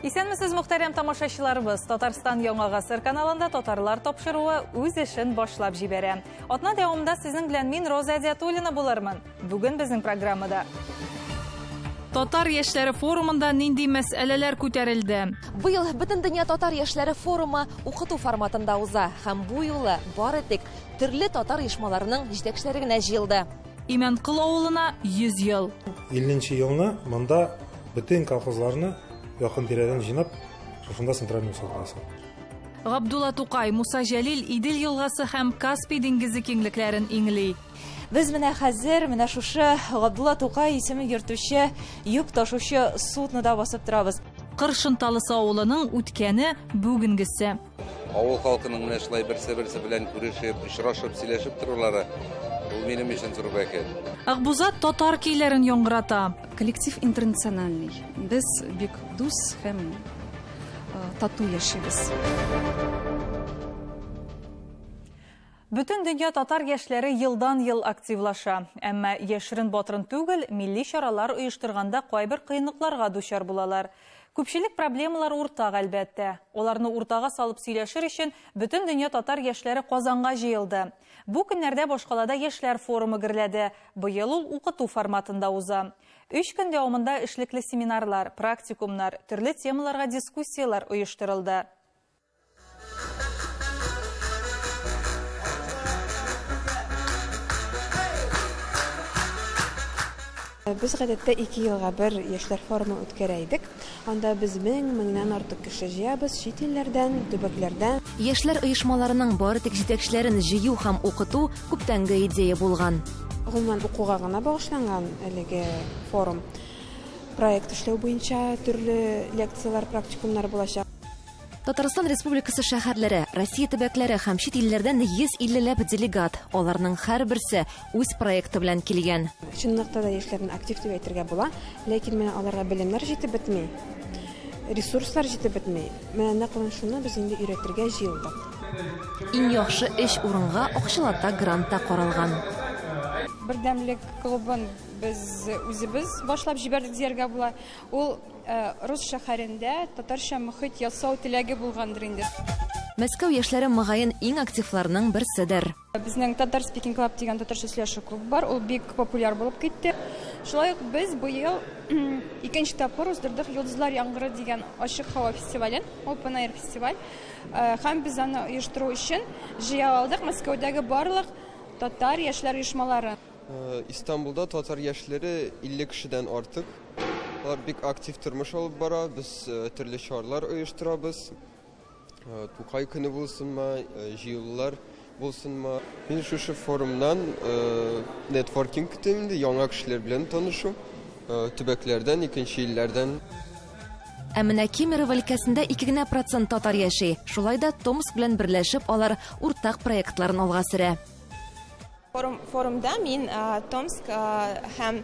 Исәнмесез, мөхтәрәм тамашачыларыбыз! Татарстан Яңа гасыр каналында Татарлар тапшыруы үз эшен башлап җибәрә. Атна дәвамында сезнең белән мин, Роза Әдиатуллина булырмын. Бүген безнең программада Татар яшьләре форумында нинди мәсьәләләр күтәрелде? Быел Бөтендөнья татар яшьләре форумы укыту форматында уза һәм бу юлы бары тик төрле татар оешмаларының җитәкчеләре генә җыелды. Имәнкол авылына 100 ел. 50 елны монда бөтен колхозларны якын тирәдән җыйнап, шушында центральный усадьбасы. Габдулла Тукай, Муса Җәлил Идел елгасы һәм Каспий диңгезе киңлекләрен иңли. Без менә хәзер менә шушы Габдулла Тукай исемен йөртүче йөк ташучы суднода басып торабыз. Кыр Шынталысы авылының үткәне, бүгенгесе. Авыл халкының менә шулай берсе-берсе белән күрешеп, очрашып, сөйләшеп торулары, ул минем өчен зур бәхет. Акбузат татар көйләрен яңгырата. Коллектив интернациональный. Без бик дус һәм тату яшибез. Бөтен дөнья татар яшьләре елдан-ел активлаша. Әмма яшерен батырын түгел, милли чаралар оештырганда кайбер кыенлыкларга дучар булалар. Күпчелек проблемалар уртак, әлбәттә. Аларны уртага салып сөйләшер өчен бөтен дөнья татар яшьләре Казанга җыелды. Бу көннәрдә башкалада яшьләр форумы гөрләде. Быел ул укыту форматында уза. 3 көн дәвамында эшлекле семинарлар, практикумнар, төрле темаларга дискуссияләр оештырылды. Без гадәттә 2 елга бер яшьләр форумы үткәрә идек. Анда без меңнән артык кеше җыябыз, чит илләрдән, төбәкләрдән. Яшьләр оешмаларының бары тик җитәкчеләрен җыю һәм укыту күптәнге идея булган. Гомумән укуга гына багышланган әлеге форум. Проект эшләү буенча төрле лекцияләр, практикумнар булачак. Татарстан Республикасы шәһәрләре, Россия төбәкләре һәм чит илләрдән 150 ләп делегат. Аларның һәрберсе үз проекты белән килгән. Чынлыкта да яшьләрне актив дип әйтергә була, ләкин менә аларга белемнәр җитеп бетми, ресурслар җитеп бетми. Менә нәкъ менә шуны без инде өйрәтергә җыелдык. Иң яхшы 3 урынга акчалата грант та каралган. Бердәмлек клубын без үзебез башлап җибәрдек дияргә була. Ул рус шәһәрендә татарча мөхит ясау теләге булгандыр инде. Мәскәү яшьләре мөгаен иң активларның берседер. Безнең Татар Speaking Club дигән татарча сөйләшү клубы бар, ул бик популяр булып китте. Шулай ук без быел икенче тапкыр уздырдык Йолдызлар яңгыры дигән ачык һава фестивален, Open Air фестиваль. Һәм без аны оештыру өчен җыя алдык Мәскәүдәге барлык татар яшьләр оешмалары. Истанбулда татар яшьләре 50 кешедән артык. Алар бик актив тормыш алып бара, без төрле чаралар оештырабыз. Тукай көне булсынмы, җыелулар булсынмы. Мин шушы форумнан нетворкинг көтәм инде, яңа кешеләр белән танышу, төбәкләрдән, икенче илләрдән. Ә менә Кемерово өлкәсендә 2 генә процент татар яши. Шулай да Томск белән берләшеп, алар уртак проектларын алга сөрә. Форумда мин Томск һәм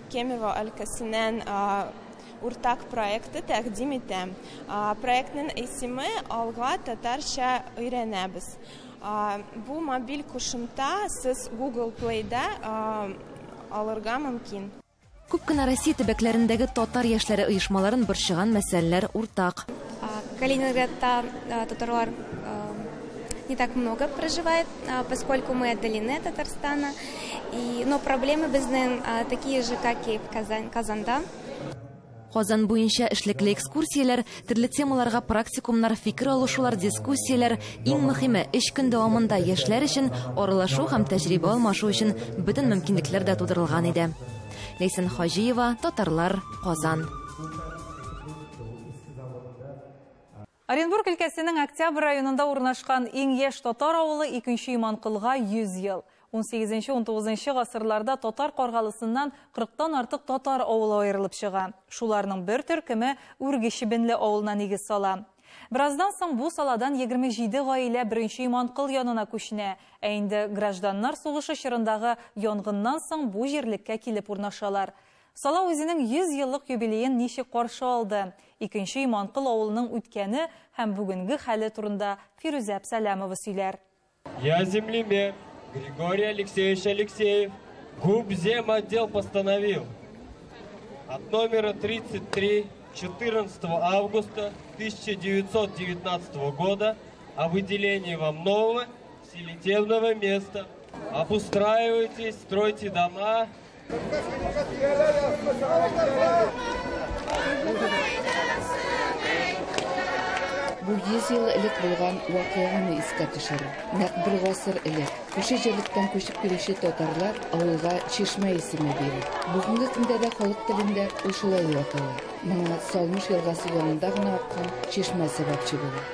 Кемерово өлкәсеннән уртак проекты тәкъдим итәм. Проектның исеме Алга татарча өйрәнәбез. Бу мобиль кушымта сез Google Play'да алырга мөмкин. Күп кенә Россия төбәкләрендәге татар яшьләре оешмаларын борчыган мәсьәләләр уртак. Калининградта татарлар не так много проживает, поскольку мы отдалены от Татарстана, но проблемы безнең такие же, как и в Казанда. Казан буенча эшлекле экскурсияләр, төрле темаларга практикумнар, фикер алышулар, дискуссияләр, иң мөһиме 3 көн дәвамында яшьләр өчен аралашу һәм тәҗрибә алмашу өчен бөтен мөмкинлекләр дә тудырылган иде. Ләйсән Хаҗиева, Татарлар, Казан. Оренбург өлкәсенең Октябрь районында урнашкан иң яшь татар авылы Икенче Иманколга 100 ел. 18-19 гасырларда татар Каргалысыннан 40-тан артык татар авылы аерылып чыга. Шуларның бер төркеме Үрге Чебенле авылына нигез сала. Бераздан соң бу саладан 27 гаилә Беренче Иманкол янына күченә. Ә инде гражданнар сугышы чорындагы янгыннан соң бу җирлеккә килеп урнашалар. Сала үзенең 100 еллык юбилеен ничек каршы алды? Икенче Иманкол авылының үткәне һәм бүгенге хәле турында Фирүзә Әпсәләмова сөйләр. Я землемер Григорий Алексеевич Алексеев, губзем отдел постановил от номера 33 14 августа 1919 года о выделении вам нового селитебного места. Обустраивайтесь, стройте дома. Бу 100 ел элек булган вакыйганы искә төшерү. Нәкъ бер гасыр элек күрше җирлектән күчеп килүче татарлар авылга Чишмә исеме бирә. Бүгенге көндә дә халык телендә ул шулай дип атала. Моңа Салмыш елгасы янында гына аккан чишмә сәбәпче була.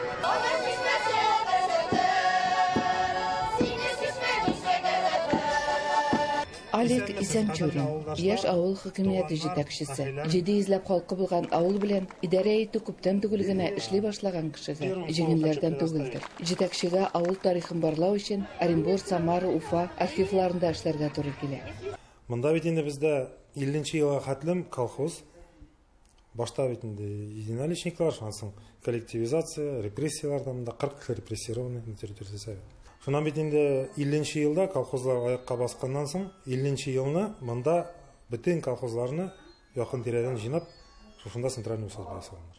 Алик Исәнчурин, яшь авыл хакимияте җитәкчесе. 700 ләп халкы булган авыл белән идарә итү күптән түгел генә эшли башлаган кешегә җиңелләрдән түгелдер. Җитәкчегә авыл тарихын барлау өчен Оренбург, Самара, Уфа архивларында эшләргә туры килә. Монда бит инде бездә 50 елга хәтлем колхоз. Башта бит инде единоличниклар, шуннан соң коллективизация, репрессияләрдән монда 40 кеше репрессированный на территории Совета. Шуннан бит инде 50 елда колхозлар аякка басканнан соң 50 елны монда бөтен колхозларны якын тирәдән җыйнап, шушында центральный усадьба ясаганнар.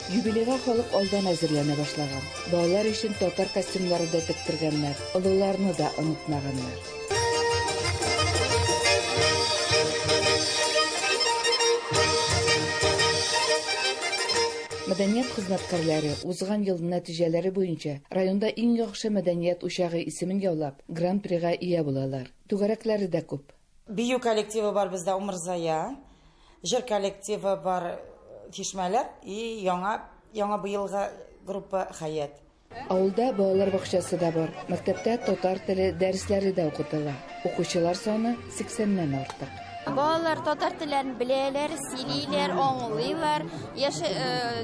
Юбилейга халык алдан әзерләнә башлаган. Балалар өчен татар костюмнары да тектергәннәр, олыларны да онытмаганнар. Мәдәният хезмәткәрләре узган ел нәтиҗәләре буенча районда иң яхшы мәдәният учагы исемен яулап, гран-прига ия булалар. Түгәрәкләре дә күп. Бию коллективы бар бездә Умырзая, җыр коллективы бар Чишмәләр и яңа быелгы группа Хәят. Авылда балалар бакчасы да бар. Мәктәптә татар теле дәресләре дә укытыла. Укучылар саны 80-нән артык. Балалар татар телләрен беләләр, сөйлиләр, аңлыйлар.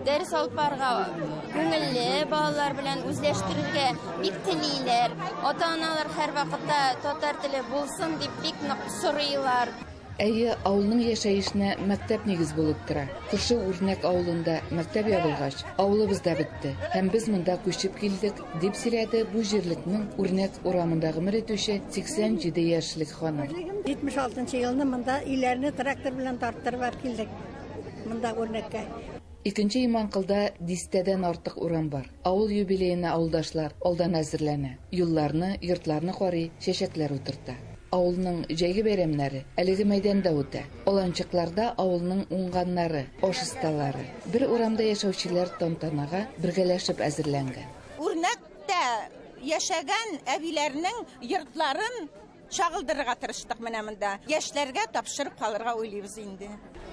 Дәрес алып барырга күңелле, балалар белән үзләштерергә бик телиләр. Ата-аналар һәр вакытта татар теле булсын дип бик нык сорыйлар. Әйе, авылның яшәешенә мәктәп нигез булып тора. Күрше Үрнәк авылында мәктәп ябылгач, авылыбыз да бетте. Һәм без монда күчеп килдек, дип сөйләде бу җирлекнең Үрнәк урамында гомер итүче 87 яшьлек ханым. 76 елны монда өйләрне трактор белән тарттырып алып килдек. Монда Үрнәккә. Икенче Иманкылда дистәдән артык урам бар. Авыл юбилеена авылдашлар алдан әзерләнә. Юлларны, йортларны карый, чәчәкләр утырта. Авылның җәйге бәйрәмнәре әлеге мәйданда үтә. Аланчыкларда авылның уңганнары, аш осталары. Бер урамда яшәүчеләр тантанага бергәләшеп әзерләнгән. Үрнәктә яшәгән әбиләрнең йортларын чагылдырырга тырыштык менә монда. Яшьләргә тапшырып калырга уйлыйбыз инде.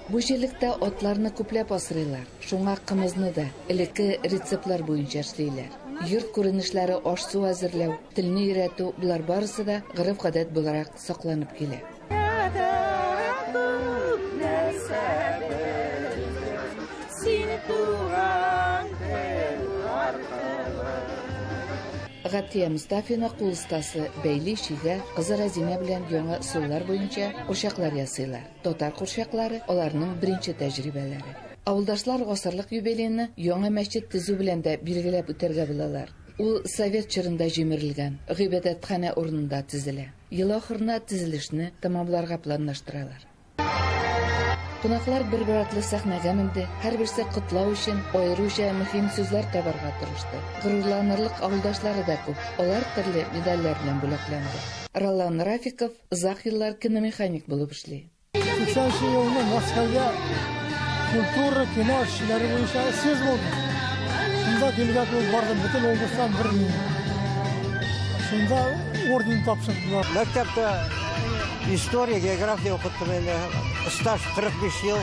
Бу җирлектә атларны күпләп асрыйлар. Шуңа кымызны да элекке рецептлар буенча эшлиләр. Йорт күренешләре, аш-су әзерләү, телне өйрәтү, булар барысы да гореф-гадәт буларак сакланып килә. Гатия Мустафина кул остасы, бәйли, чигә, кызы Рәзинә белән яңа ысуллар буенча курчаклар ясыйлар. Татар курчаклары аларның беренче тәҗрибәләре. Авылдашлар гасырлык юбилейны яңа мәчет төзү белән дә билгеләп үтәргә булалар. Ул совет чорында җимерелгән, гыйбадәтханә урынында төзелә. Ел ахырына төзелешне тәмамларга планлаштыралар. Кунаклар бер-бер атлы сәхнәгә менде, һәрберсе котлау өчен аеруча мөһим сүзләр табарга тырышты. Горурланырлык авылдашлары да күп, алар төрле медальләр белән бүләкләнде. Ролан Рафиков озак еллар киномеханик булып эшли. 80 елны Мәскәүгә культура, кино эшчеләре буенча съезд булды. Шунда делегат булып бардым, бөтен областан бер мин. Шунда орден тапшырдылар. Мәктәптә история, география укыттым инде. Стаж 45 ел.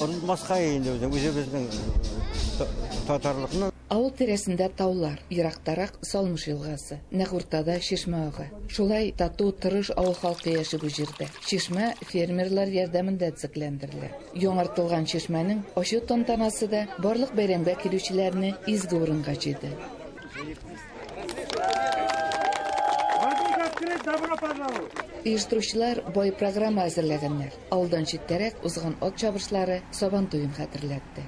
Онытмаска инде үзебезнең татарлыкны. Авыл тирәсендә таулар, ерактарак Салмыш елгасы, нәкъ уртада Чишмә ага. Шулай тату, тырыш авыл халкы яши бу җирдә. Чишмә фермерлар ярдәмендә төзекләндерелә. Яңартылган чишмәнең ачу тантанасы да барлык бәйрәмгә килүчеләрне изге урынга җыйды. Оештыручылар бай программа әзерләгәннәр. Авылдан читтәрәк узган ат чабышлары Сабан туен хәтерләтте.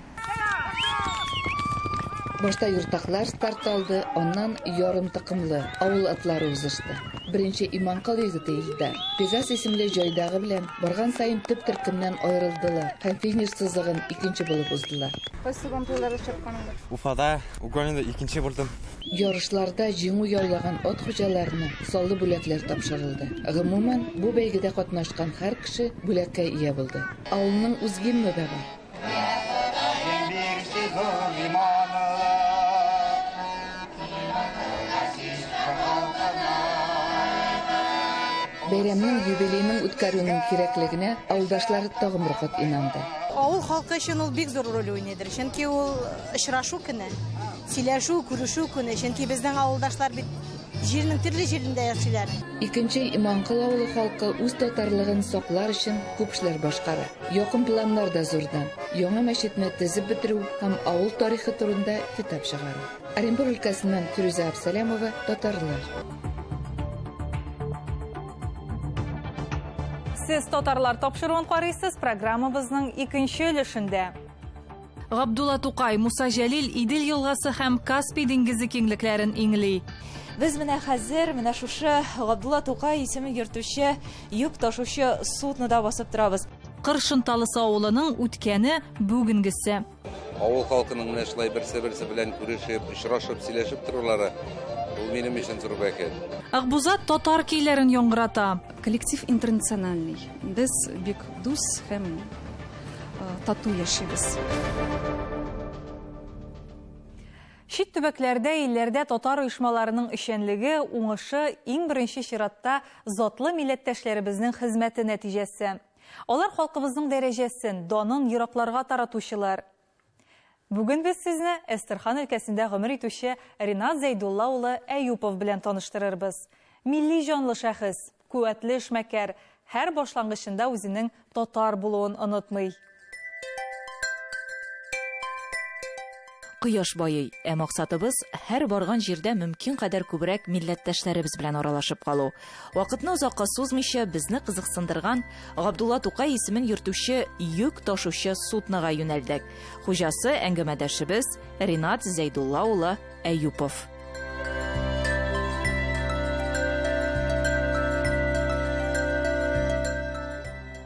Башта юртаклар старт алды, аннан ярым токымлы авыл атлары узышты. Беренче Иманкол егете Илдар Пегас исемле җайдагы белән барган саен төп төркемнән аерылдылар һәм финиш сызыгын икенче булып уздылар. Кайсы Сабантуйларда чапканың бар? Уфада, Угольныйда икенче булдым. Ярышларда җиңү яулаган ат хуҗаларына саллы бүләкләр тапшырылды. Гомумән, бу бәйгедә катнашкан һәр кеше бүләккә ия булды. Авылның үз гимны да бар. Бәйрәмнең юбилейның үткәрүнең кирәклегенә авылдашлар тагын бер кат инанды. Авыл халкы өчен ул бик зур роль уйныйдыр. Чөнки ул очрашу көне, сөйләшү, күрешү көне. Чөнки безнең авылдашлар бит җирнең төрле җирендә яшиләр. Икенче Иманкол авылы халкы үз татарлыгын саклар өчен күп эшләр башкара. Якын планнар да зурдан. Яңа мәчетне төзеп бетерү һәм авыл тарихы турында китап чыгару. Оренбур өлкәсеннән Фирүзә Абсалямова, Татарлар. Сез Татарлар тапшыруын карыйсыз, программабызның икенче өлешендә. Габдулла Тукай, Муса Җәлил Идел елгасы һәм Каспий диңгезе киңлекләрен иңли. Без менә хәзер менә шушы Габдулла Тукай исемен йөртүче йөк ташучы суднода басып торабыз. Кыр Шынталысы авылының үткәне, бүгенгесе. Авыл халкының менә шулай берсе-берсе белән күрешеп, очрашып, сөйләшеп торулары ул минем өчен зур бәхет. Акбузат татар көйләрен яңгырата. Коллектив интернациональный. Без бик дус һәм тату яшибез. Чит төбәкләрдә, илләрдә татар оешмаларының эшчәнлеге, уңышы иң беренче чиратта затлы милләттәшләребезнең хезмәте нәтиҗәсе. Алар халкыбызның дәрәҗәсен, данын еракларга таратучылар. Бүген без сезне Әстерхан өлкәсендә гомер итүче Ринат Зәйдулла улы Әюпов белән таныштырырбыз. Милли җанлы шәхес, куәтле эшмәкәр, һәр башлангычында үзенең татар булуын онытмый. Кояш байый, ә максатыбыз һәр барган җирдә мөмкин кадәр күбрәк милләттәшләребез белән аралашып калу. Вакытны озакка сузмыйча безне кызыксындырган Габдулла Тукай исемен йөртүче йөк ташучы суднога юнәлдек. Хуҗасы әңгәмәдәшебез Ринат Зәйдулла улы Әюпов.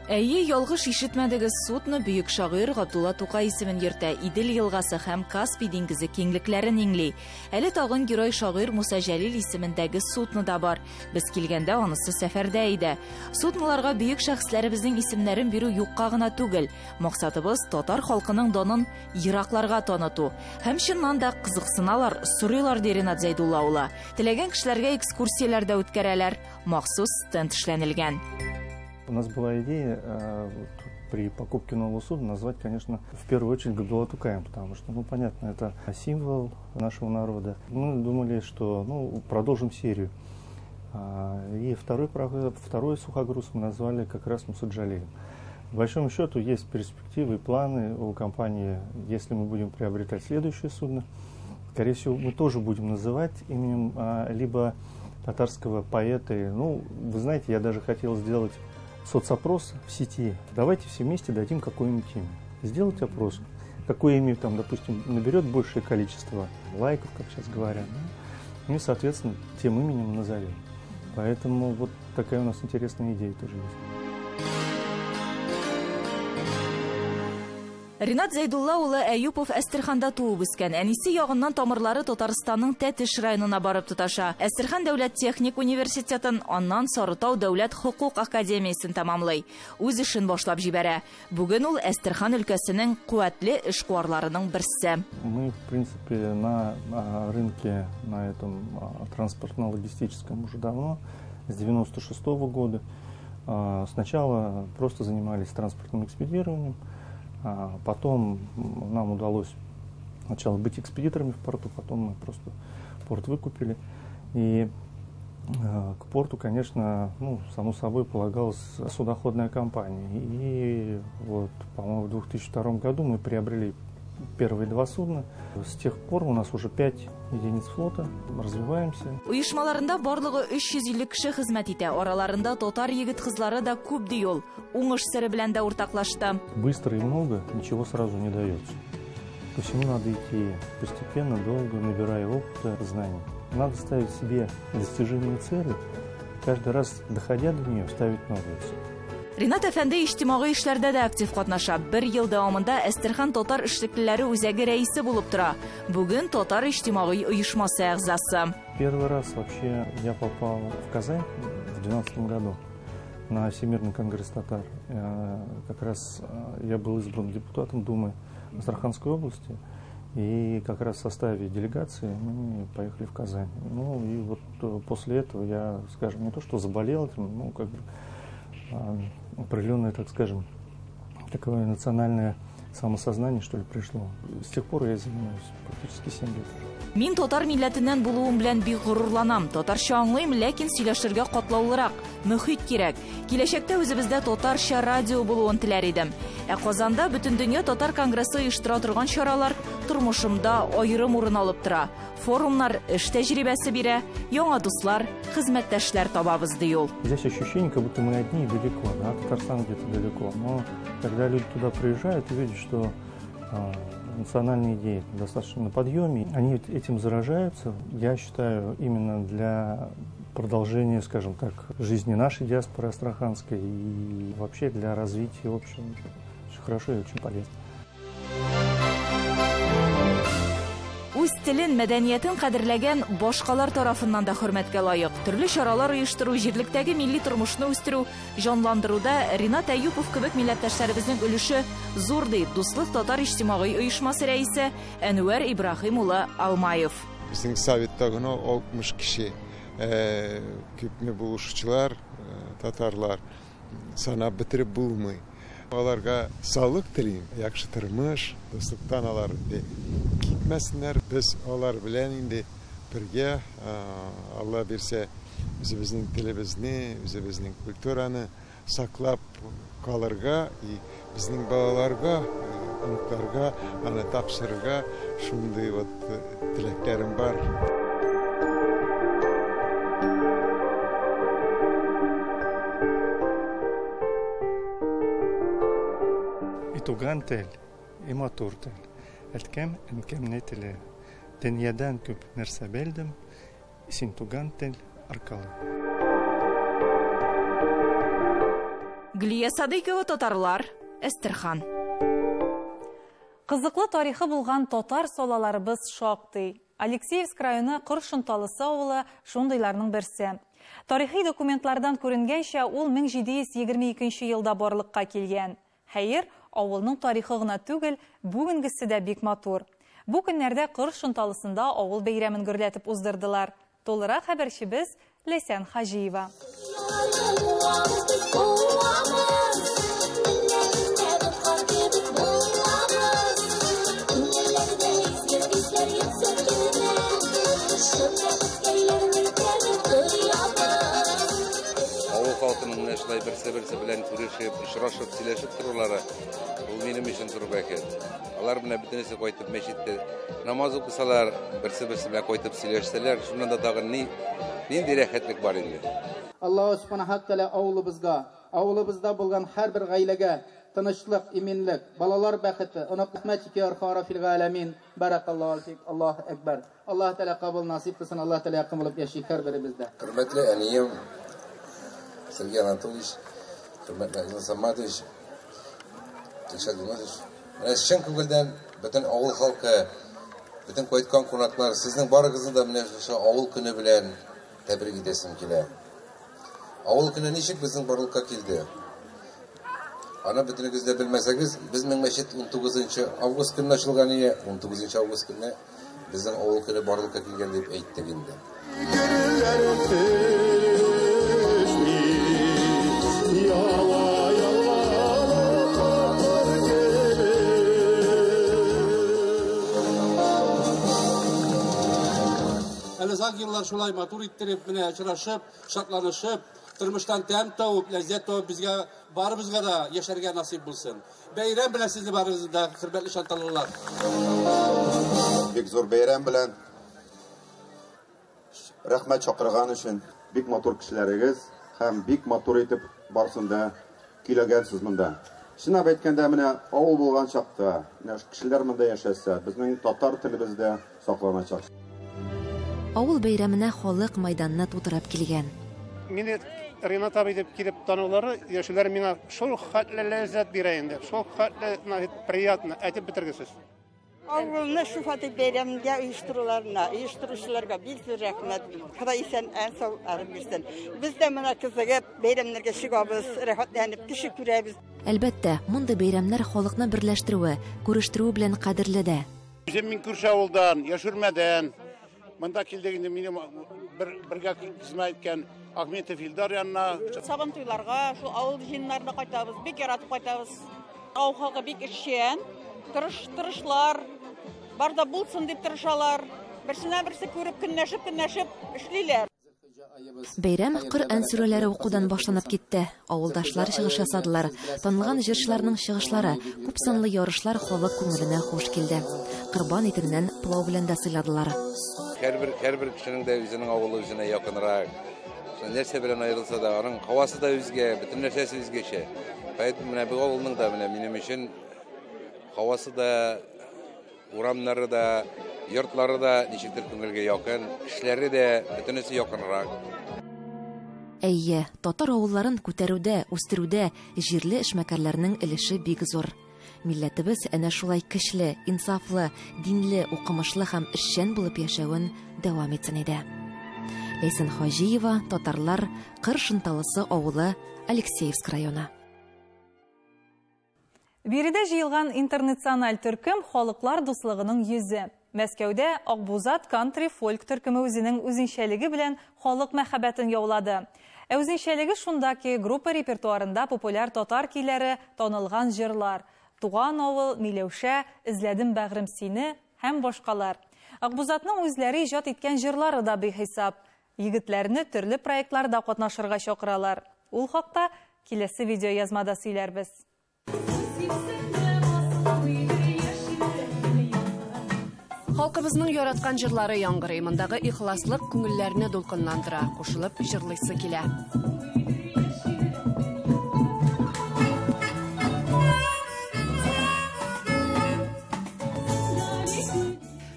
Әйе, ялгыш ишетмәдегез, судно бөек шагыйрь Габдулла Тукай исемен йөртә, Идел елгасы һәм Каспий диңгезе киңлекләрен иңли. Әле тагын герой шагыйрь Муса Җәлил исемендәге судно да бар. Без килгәндә анысы сәфәрдә иде. Судноларга бөек шәхесләребезнең исемнәрен бирү юкка гына түгел. Максатыбыз татар халкының данын еракларга таныту. Һәм чыннан да кызыксыналар, сорыйлар, ди Ринат Зәйдулла улы. Теләгән кешеләргә экскурсияләр дә үткәрәләр. Махсус стенд эшләнелгән. У нас была идея при покупке нового судна назвать, конечно, в первую очередь Габдулла Тукаем, потому что, ну, понятно, это символ нашего народа. Мы думали, что, ну, продолжим серию. И второй сухогруз мы назвали как раз Муса Джалилем. По большому счету есть перспективы и планы у компании, если мы будем приобретать следующее судно, скорее всего, мы тоже будем называть именем либо татарского поэта. Ну, вы знаете, я даже хотел сделать соцопрос в сети. Давайте все вместе дадим какое-нибудь имя. Сделать опрос, какое имя там, допустим, наберет большее количество лайков, как сейчас говорят, да? И, соответственно, тем именем назовем. Поэтому вот такая у нас интересная идея тоже есть. Ринат Зәйдулла улы Әюпов Әстерханда туып үскән. Әнисе ягыннан тамырлары Татарстанның Тәтеш районына барып тоташа. Әстерхан дәүләт техник университетын, аннан Сарытау дәүләт хокук академиясен тәмамлый. Үз эшен башлап җибәрә. Бүген ул Әстерхан өлкәсенең куәтле эшкуарларының берсе. Мы, в принципе, на рынке, на этом транспортно-логистическом уже давно, с 96-го года. Сначала просто занимались транспортным экспедированием. Потом нам удалось сначала быть экспедиторами в порту, потом мы просто порт выкупили. И к порту, конечно, ну, само собой полагалась судоходная компания. И вот, по-моему, в 2002 году мы приобрели первые два судна. С тех пор у нас уже 5 единиц флота, развиваемся. Оешмаларында барлыгы 350 кеше хезмәт итә. Араларында татар егет-кызлары да күп ди ул. Уңыш сере белән дә уртаклашты. Быстро и много ничего сразу не дается. Ко всему надо идти постепенно, долго, набирая опыта, знаний. Надо ставить себе достижимые цели каждый раз, доходя до нее, ставить новую цель. Ринат әфәнде иҗтимагый эшләрдә дә актив катнаша. Бер ел дәвамында Әстерхан татар эшлеклеләре үзәге рәисе булып тора. Бүген татар иҗтимагый оешмасы әгъзасы. Первый раз вообще я попал в Казань в 2012 году на Всемирный конгресс татар. Как раз я был избран депутатом Думы Астраханской области. И как раз в составе делегации мы поехали в Казань. Ну и вот после этого я, скажем, не то что заболел этим, ну как бы определенное, так скажем, такое национальное самосознание, что ли, пришло. С тех пор я занимаюсь практически 7 лет уже. Мин татар милләтеннән булуым белән бик горурланам. Татарча аңлыйм, ләкин сөйләшергә катлаулырак. Мөхит кирәк. Киләчәктә үзебездә татарча радио булуын теләр идем. Ә Казанда Бөтендөнья татар конгрессы оештыра торган чаралар тормышымда аерым урын алып тора. Форумнар эш тәҗрибәсе бирә, яңа дуслар, хезмәттәшләр табабыз, ди ул. Здесь ощущение, как будто мы одни и далеко, да, Татарстан где-то далеко. Но когда люди туда приезжают и видят, что национальные идеи достаточно на подъеме, они этим заражаются. Я считаю, именно для продолжения, скажем так, жизни нашей диаспоры астраханской и вообще для развития общего. Очень хорошо и очень полезно. Үз телен, мәдәниятен кадерләгән башкалар тарафыннан да хөрмәткә лаек. Төрле чаралар оештыру, җирлектәге милли тормышны үстерү, җанландыруда Ринат Әюпов кебек милләттәшләребезнең өлеше зур, ди Дуслык татар иҗтимагый оешмасы рәисе Әнвәр Ибраһим улы Алмаев. Безнең советта гына 60 кеше, күпме булышучылар, татарлар санап бетереп булмый. Аларга саулык телим, яхшы тормыш, дуслыктан алар инде китмәсеннәр. Без алар белән инде бергә, Алла бирсә, үзебезнең телебезне, үзебезнең культураны саклап калырга и безнең балаларга, оныкларга аны тапшырырга шундый вот теләкләрем бар. Туган тел, и матур тел. Әткәм, әнкәмне теле. Дөньядан күп нәрсә белдем, син туган тел аркалы. Гөлия Садыйкова, татарлар, Әстерхан. Кызыклы тарихы булган татар салаларыбыз шактый. Алексеевск районы Кыр Шонталысы авылы шундыйларның берсе. Тарихи документлардан күренгәнчә, ул 1722 елда барлыкка килгән. Хәер, авылның тарихы гына түгел, бүгенгесе дә бик матур. Бу көннәрдә Кыр Шонталысында авыл бәйрәмен гөрләтеп уздырдылар. Тулырак хәбәрчебез Ләйсән Хаҗиева. Авыл халкының менә шулай берсе-берсе белән күрешеп, очрашып, сөйләшеп торулары ул минем өчен зур бәхет. Алар менә бөтенесе кайтып мәчеттә намаз укысалар, берсе-берсе белән кайтып сөйләшсәләр, шуннан да тагын нинди рәхәтлек бар инде. Аллаһу субханаһу ва тааля авылыбызга, авылыбызда булган һәрбер гаиләгә тынычлык, иминлек, балалар бәхете, рәхмәтикә архарафил галәмин. Баракаллаһу фик, Аллаһу акбар. Аллаһ Тәгалә кабул насыйп кылсын, Аллаһ Тәгалә якын булып яши һәрберебездә. Хөрмәтле әнием Сергей Анатольевич, хөрмәтле Азиз Саматович, Илшат Гумарович, менә чын күңелдән бөтен авыл халкы, бөтен кайткан кунаклар, сезнең барыгызны да менә шушы авыл көне белән тәбрик итәсем килә. Авыл көне ничек безнең барлыкка килде? Аны бөтенегез дә белмәсәгез, безнең мәчет 19 август көнне ачылган иде. 19 август көнне безнең авыл көне барлыкка килгән дип әйттек инде. Әле озак еллар шулай матур иттереп, менә очрашып, шатланышып, тормыштан тәм табып, ләззәт табып безгә барыбызга да яшәргә насыйп булсын. Бәйрәм белән сезне барыгызны да, хөрмәтле шанталылар. Бик зур бәйрәм белән. Рәхмәт чакырган өчен. Бик матур кешеләрегез һәм бик матур итеп барсын да килгәнсез монда. Чынлап әйткәндә, менә авыл булган чакта, менә кешеләр монда яшәсә, безнең татар телебез дә сакланачак. Авыл бәйрәменә халык майданны тутырып килгән. Мине Ринат абый дип килеп танулары, яшүләре миңа шул хәтле ләззәт бирә инде. Шул хәтле приятно, әйтеп бетергесез. Авылны шу фатих бәйрәмгә оештыруларына, оештыручыларга бик зур рәхмәт. Ходай исән ән сау арып бирсен. Без дә менә кызыгып бәйрәмнәргә чыгабыз, рәхәтләнеп кеше күрәбез. Әлбәттә, мондый бәйрәмнәр халыкны берләштерүе, күрештерүе белән кадерле дә. Үзем мин күрше авылдан, Яшүрмәдән. Монда килдек инде минем бер бергә хезмәт иткән Ахметов Илдар янына. Сабантуйларга, шул авыл җыеннарына кайтабыз, бик яратып кайтабыз. Авыл халкы бик эшчән, тырыш, тырышлар, бар да булсын дип тырышалар. Берсеннән берсе күреп, көнләшеп, көнләшеп эшлиләр. Бәйрәм Коръән сүрәләре укудан башланып китте. Авылдашлар чыгыш ясадылар. Танылган җырчыларның чыгышлары, күп санлы ярышлар халык күңеленә хуш килде. Корбан итеннән пылау белән дә сыйладылар. Һәрбер һәрбер кешенең дә үзенең авылы үзенә якынрак. Нәрсә белән аерылса да, аның һавасы да үзгә, бөтен нәрсәсе үзгәчә. Поэтому менә бу авылның да менә минем өчен һавасы да, урамнары да, йортлары да ничектер күңелгә якын, кешеләре дә бөтенесе якынрак. Әйе, татар авылларын күтәрүдә, үстерүдә җирле эшмәкәрләрнең өлеше бик зур. Милләтебез әнә шулай көчле, инсафлы, динле, укымышлы һәм эшчән булып яшәвен дәвам итсен иде. Ләйсән Хаҗиева, Татарлар, Кыр Шынталысы авылы, Алексеевск районы. Биредә җыелган интернациональ төркем халыклар дуслыгының йөзе. Мәскәүдә Акбузат кантри фольк төркеме үзенең үзенчәлеге белән халык мәхәббәтен яулады. Ә үзенчәлеге шунда ки, группа репертуарында популяр татар көйләре, танылган җырлар. Туган авыл, Миләүшә, Эзләдем бәгърем сине һәм башкалар. Акбузатның үзләре иҗат иткән җырлары да бихисап. Егетләрне төрле проектларда катнашырга чакыралар. Ул хакта киләсе видеоязмада сөйләрбез. Халкыбызның яраткан җырлары яңгырый. Мондагы ихласлык күңелләрне дулкынландыра, кушылып җырлыйсы килә.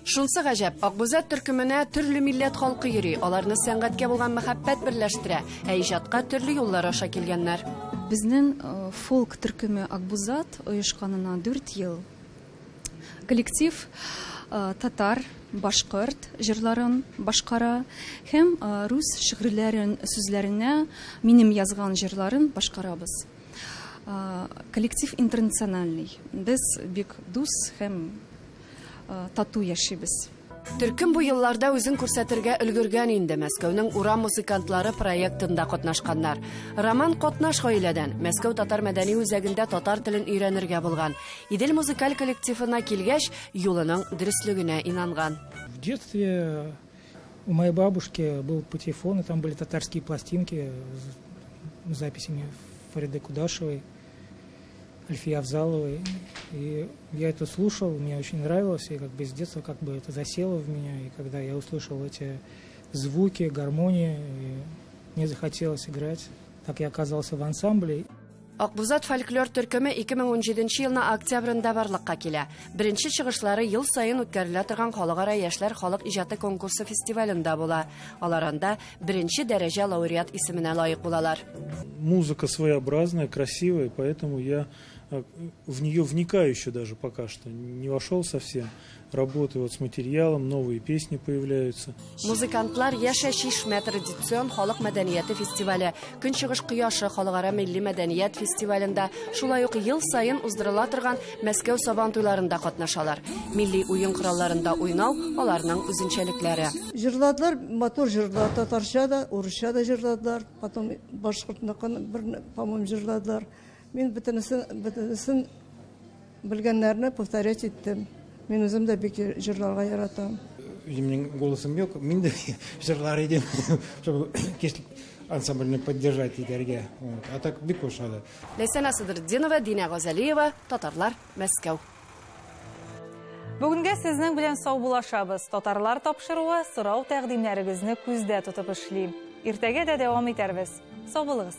Шунсы гаҗәп, Акбузат төркеменә төрле милләт халкы йөри. Аларны сәнгатькә булган мәхәббәт берләштерә, ә иҗатка төрле юллар аша килгәннәр. Безнең фолк төркеме Акбузат оешканына 4 ел. Коллектив татар, башкорт җырларын башкара һәм рус шигырьләрен сүзләренә минем язган җырларын башкарабыз. Коллектив интернациональный. Без бик дус һәм тату яшибез. Төркем бу елларда үзен күрсәтергә өлгергән инде. Мәскәүнең урам музыкантлары проектында катнашканнар. Роман катнаш гаиләдән Мәскәү татар мәдәни үзәгендә татар телен өйрәнергә булган. Идел музыкаль коллективына килгәч, юлының дөреслегенә инанган. В детстве у моей бабушки был патефон, и там были татарские пластинки с записями Фариды Кудашевой, Альфии Авзаловой. И я это слушал, мне очень нравилось, и как бы с детства как бы это засело в меня. И когда я услышал эти звуки, гармонии, и мне захотелось играть. Так я оказался в ансамбле. Акбузат фольклор төркеме 2017 елның октябрендә барлыкка килә. Беренче чыгышлары ел саен үткәрелә торган халыкара яшьләр халык иҗаты конкурсы фестивалендә була. Алар анда беренче дәрәҗә лауреат исеменә лаек булалар. Музыка своеобразная, красивая, поэтому я в нее вникаю еще даже пока что. Не вошел совсем. Работаю вот с материалом, новые песни появляются. Музыкантлар Яшә чишмә традицион халык мәдәнияте фестивале, Көнчыгыш кояшы халыкара милли мәдәният фестивалендә, шулай ук ел саен уздырыла торган Мәскәү Сабантуйларында катнашалар. Милли уен коралларында уйнау аларның үзенчәлекләре. Җырладылар, матур җырладылар, татарча да, урысча да җырладылар, потом башкортныкын бер, по-моему, җырладылар. Мин бөтенесен белгәннәрне повторять иттем. Мин үзем дә бик җырларга яратам. Үземнең голосым юк, мин дә җырлар идем, чтобы кичлек ансамбльне поддержать итәргә. А так бик ошады. Ләйсән Асадретдинова, Динә Газалиева, Татарлар, Мәскәү. Бүгенгә сезнең белән саубуллашабыз. Татарлар тапшыруы сорау тәкъдимнәрегезне күздә тотып эшли. Иртәгә дә дәвам итәрбез. Сау булыгыз.